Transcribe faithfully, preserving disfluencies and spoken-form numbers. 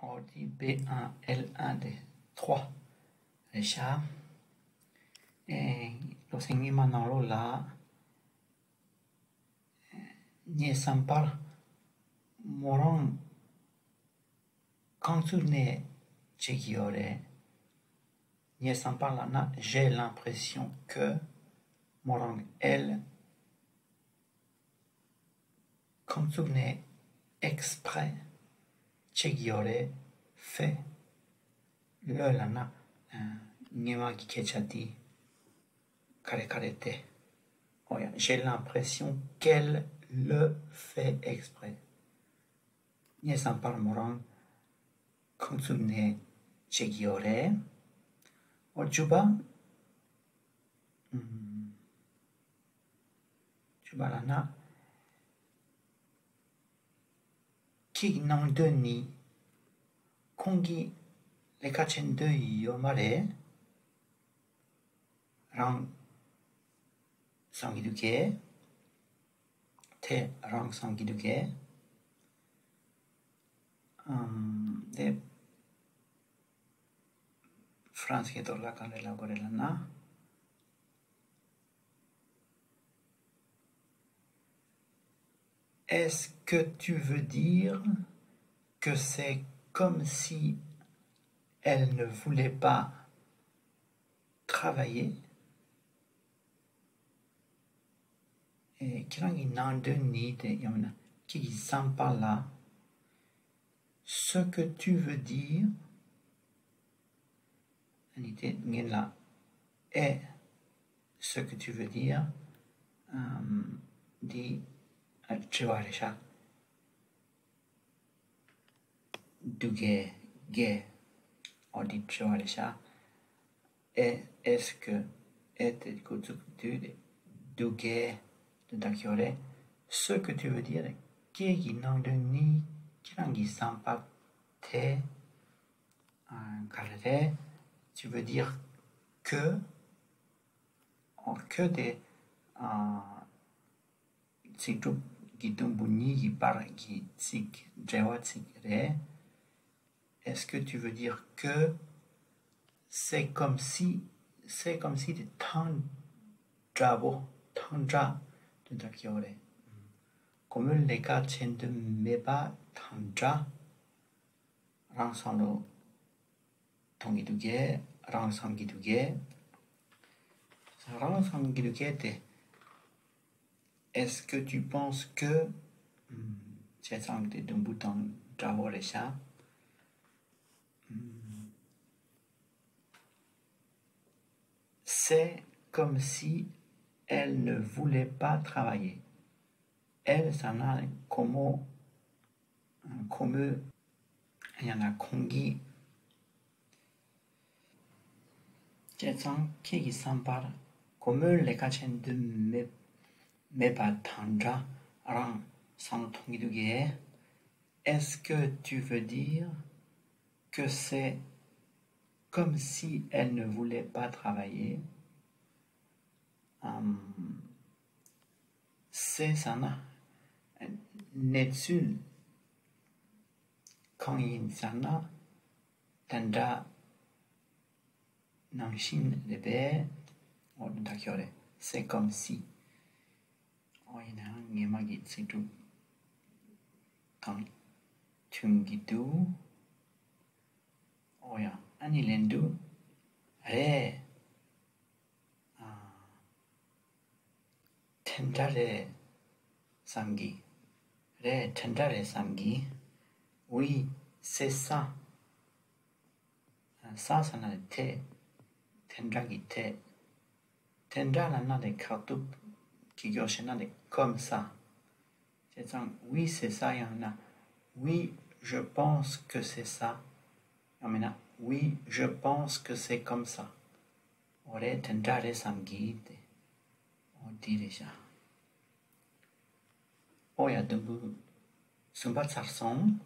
འོ་དེ་B un L un དེ་trois རེད་ཤག་ཨེ། སློབ་ཚན་སྔོན་མ་ནང་ལོགས་ལ། ངའི་བསམ་པར་མོ་རང་རྐང་བཙུགས་ནས་བྱེད་ཀྱི་ཡོད་རེད། ངའི་བསམ་པར་ལབ་ན། J'ai l'impression que མོ་རང་། Elle རྐང་བཙུགས་ནས། Exprès བྱེད་ཀྱི་ཡོད་རེད། Fait le ལབ་ན། ཨ། སྔོན་མ་གི་སྐད་ཆ་དེ་ག་རེ་ག་རེ་དེ། འོ་ཡ། J'ai l'impression qu'elle le fait exprès. ངའི་བསམ་པར་མོ་རང་རྐང་བཙུགས་ནས་བྱེད་ཀྱི་ཡོད་རེད། འོ་བཅུ་པ། ཨུམ། བཅུ་པ་ལབ་ན། ཁྱེད་ཀྱི་ནང་དོན་ནི། ཁོང་གིས་ལས་ཀ་བྱེད་འདོད་ཡོད་མ་རེད། རང་བསམ་གྱི་འདུག་གས། དེ་རང་བསམ་གྱི་འདུག་གས། ཨམ། དེ་ཧྥ་རན་སི་སྐད་ཐོག་ལ་ག་རེ་ལབ་དགོས་རེད་ལབ་ན། Est-ce que tu veux dire que c'est comme si elle ne voulait pas travailler? ཨེ། ཁྱེད་རང་གི་ནང་དོན་ནི་དེ། ཡང་མིན་ན་ཁྱེད་ཀྱི་བསམ་པ་ལ། Ce que tu veux dire ཨ་ནི་དེ་ངེད་ལ། ཨེ། Ce que tu veux dire ཨམ། འདི། ཨ། དྲི་བ་རེད་ཤག་འདུག་གས། གས། འོ་འདི་དྲི་བ་རེད་ཤག་ཨེ། Est-ce que ཨེ་དེ་འགོ་བཙུགས་དུས་དེ་འདུག་གས་དོན་དག་ཡོད་རེད། Ce que tu veux dire ཁྱེད་ཀྱི་ནང་དོན་ནི། ཁྱེད་རང་གི་བསམ་པ་དེ། ཨ། ག་རེ་རེད། Tu veux dire que འོ། que དེ། ཨ། ཚིག་གྲུབ་ཀྱི་དུམ་བུ་གཉིས་ཀྱི་བར་གྱི་ཚིག་འབྲེལ་བ་ཚིག་རེད། Est-ce que tu veux dire que c'est comme si c'est comme si དེ་དང་འདྲ་པོ། དང་འདྲ་དོན་དག་ཡོད་རེད། ཁོ་མོས་ལས་ཀ་བྱེད་འདོད་མེད་པ་དང་འདྲ། རང་བསམ་བློ་གཏོང་གི་འདུག་གས། རང་བསམ་གྱི་འདུག་གས། རང་བསམ་གྱི་འདུག་གས་དེ། Est-ce que tu penses que བྱས་ཙང་དེ་དུམ་བུ་དང་འདྲ་བོ་རེད་ཤག C'est comme si elle ne voulait pas travailler. Elle ཟེར་ན་ཁོ་མོ། ཁོ་མོས། ཡང་ན་ཁོང་གིས། བྱས་ཙང་ཁྱེད་ཀྱི་བསམ་པར་ཁོ་མོས་ལས་ཀ་བྱེད་འདོད་མེད་མེད་པ་དང་འདྲ་རང་བསམ་བློ་གཏོང་གི་འདུག་གས། Est-ce que tu veux dire que c'est comme si elle ne voulait pas travailler? ཨམ། C'est ཟེར་ན་གནས་ཚུལ་གང་ཡིན་ཟེར་ན་དེ་འདྲ་ནང་བཞིན་རེད་པས། འོ་དེ་འདྲ་ཡོད་རེད། C'est comme si འོ་ཡིན་ནའང་སྔོན་མ་གི་ཚིག་གྲུབ་དང་མཐུན་གྱི་འདུག་འོ་ཡ། ཨ་ནི་ལན་དུ། རེད། ཨ། དེ་འདྲ་རེད་བསམ་གི། རེད། དེ་འདྲ་རེད་བསམ་གི། Oui, c'est ça. ས་ས་ན་དེ། དེ་འདྲ་གི་དེ། དེ་འདྲ་ལབ་ན་དེ་ཁ་ཐུག་གི་སྐྱོར་བྱས་ན་དེ་comme ça། བྱས་ཙང་oui, c'est ça ཡང་ན་oui, je pense que c'est ça ཡང་མིན་ན་oui, je pense que c'est comme ça. འོ་རེད། དེ་འདྲ་རེད་བསམ་གི་དེ། འོ་དེ་རེད་ཤག་འོ་ཡ། དུམ་བུ་གསུམ་པ་ཚར་སོང་།